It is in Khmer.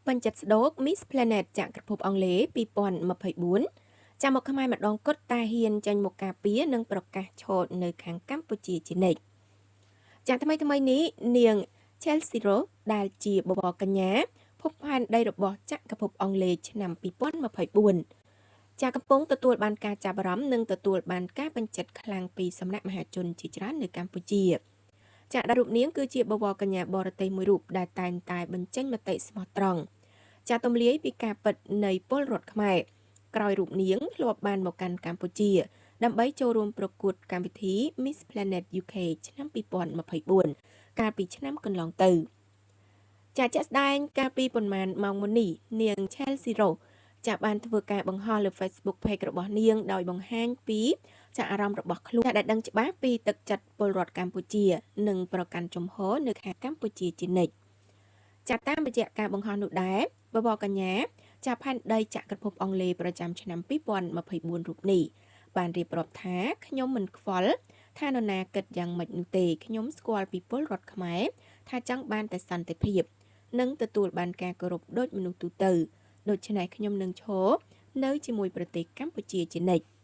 ពេញចិត្តស្ដូក Miss Planet ចក្រភពអង់គ្លេស2024ចាំមកខ្មែរម្ដងគត់តែហ៊ានចេញមកការពារនិងប្រកាសឈរនៅខាងកម្ពុជាជានិច្ចចាថ្មីថ្មីនេះនាង Chelsea Rose ដែលជាបវរកញ្ញាភពផែនដីរបស់ចក្រភពអង់គ្លេសឆ្នាំ2024ចាកំពុងទទួលបានការចាប់អារម្មណ៍និងទទួលបានការពេញចិត្តខ្លាំងពីសំណាក់មហាជនជាច្រើននៅកម្ពុជាចាដែលរូបនាងគឺជាបវរកញ្ញាបរទេសមួយរូបដែលតែងតែបញ្ចេញមតិស្មោះត្រង់ចាទំលាយពីការពិតនៃពលរដ្ឋខ្មែរក្រោយរូបនាងធ្លាប់បានមកកាន់កម្ពុជា ដើម្បីចូលរួមប្រកួតកម្មវិធី Miss Planet UK ឆ្នាំ2024កាលពីឆ្នាំកន្លងទៅចាជាក់ស្ដែងកាលពីប៉ុន្មានម៉ោងមុននេះនាង Chelsea Rose ចាបានធ្វើការបង្ហោះលើ Facebook Page របស់នាងដោយបង្ហាញពីចាអារម្មណ៍របស់ខ្លួនដែលដឹងច្បាស់ពីទឹកចិត្តពលរដ្ឋកម្ពុជា និងប្រកាន់ជំហរនៅខាងកម្ពុជាជានិច្ចចាតាមរយៈការបង្ហោះនោះដែរបបកញ្ញាចាផែនដីចក្រភពអង់គ្លេសប្រចាំឆ្នាំ2024រូបនេះបានរៀបរាប់ថាខ្ញុំមិនខ្វល់ថានរណាគិតយ៉ាងម៉េចនោះទេខ្ញុំស្គាល់ពីពលរដ្ឋខ្មែរថាចង់បានតែសន្តិភាព និងទទួលបានការគោរពដូចមនុស្សទូទៅដូច្នេះខ្ញុំនឹងឈរនៅជាមួយប្រទេសកម្ពុជាជានិច្ច។